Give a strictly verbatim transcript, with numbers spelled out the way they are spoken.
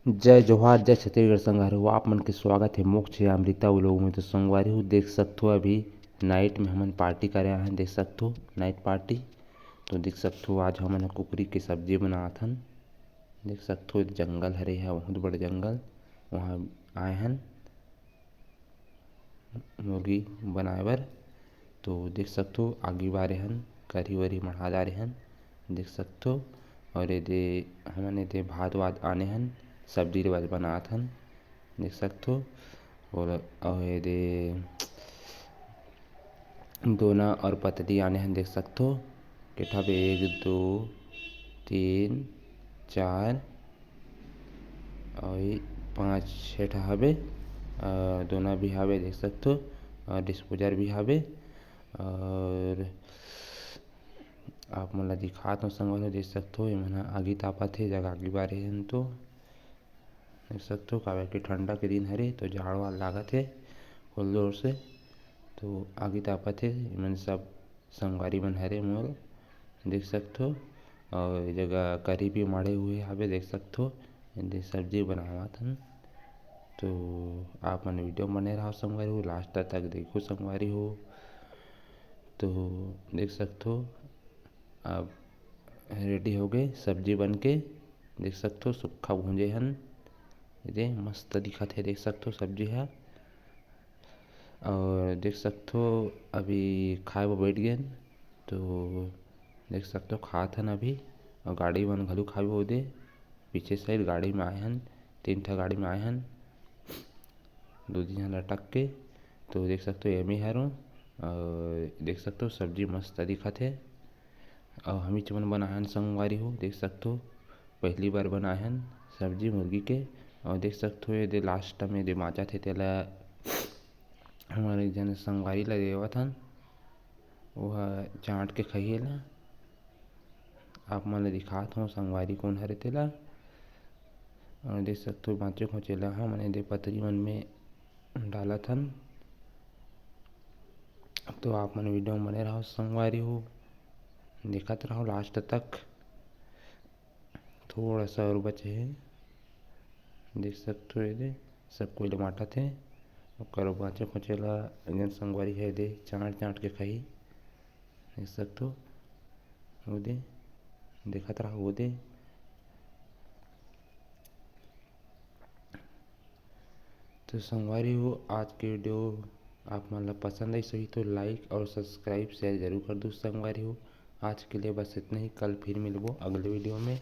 जय जोहार, जय छत्तीसगढ़ संगवारी हो। आप मन के स्वागत हे मोर channel अमृता vlog में। तो संगवारी हो, देख सकथो अभी night में हमन party करे आए हन, देख सकथो night party। तो देख सकथो आज हमन ह कुकरी के सब्जी बनात हन। देख सकथो जंगल हरे, ह बहुत बड़े जंगल, वहाँ आए हन मुर्गी बनाए बर। तो देख सकथो आगी बारे हन, करी वरी मढ़ा डारे हन, देख सकथो। और एदे हमन एदे भात वात आने हन, सब्जी ले बनात हन, देख सकथो। और, और एदे दोना और पतली आने हन, देख सकथो। के ठा बे? एक, दो, तीन, चार और ये पाँच छः ठा हवे। और दोना भी हवे, देख सकथो। और disposer भी हवे। और आप मन ला दिखात हव संगवारी हो, देख सकथो, ये मन ह आगी तापत हे, जगह आगी बारे हन तो देख सकथो, काबर कि ठंडा के दिन हरे तो जाड़ वाड़ लागत हे full जोर से। तो आगी तापत हे, ये मन सब संगवारी मन हरे मोर, देख सकथो। और ये जगह करी भी मढ़े हुए हवे, देख सकथो। एदे सब्जी बनावत हन, तो आप मन video बने रहो संगवारी हो, last तक देखो संगवारी हो। तो देख सकथो अब ready हो गए सब्जी बन के, देख सकथो सुक्खा भूंजे हन, एदे मस्त दिखत हे, देख सकथो सब्जी ह। और देख सकथो अभी खाए बर बैठ गेन, तो देख सकथो खात हन अभी। और गाड़ी मन घलो खाबे ओदे, पीछे side गाड़ी में आए हन, तीन ठा गाड़ी में आए हन, दो तीन झन लटक के। तो देख सकथो एमे हरो, और देख सकथो सब्जी मस्त दिखत हे। और हमीच मन बनाए हन संगवारी हो, देख सकथो पहली बार बनाए हन सब्जी मुर्गी के। और देख सकथो एदे last में एदे बाँचत हे, तेला हमर एक झन संगवारी ला देवत हन, वो ह चाट के खाही एला। आप मन ला दिखात हव संगवारी कोन हरे तेला। और देख सकथो बाँचे खोचेला हमन एदे पतरी मन में डालत हन। तो आप मन video में बने रहो संगवारी हो, देखत रहो last तक। थोड़ा सा और बचे हे, देख सकथो एदे सब कोई ले बाँटत हे। ओकर बाँचे खोचेला एक झन संगवारी हे, एदे चाट चाट के खाही, देख सकथो ओदे, देखत रहो ओदे। तो संगवारी हो, आज के video आप मन ला पसंद आइस होही तो like और subscribe share जरूर कर दो संगवारी हो। आज के लिए बस इतना ही, कल फिर मिलबो अगले video में।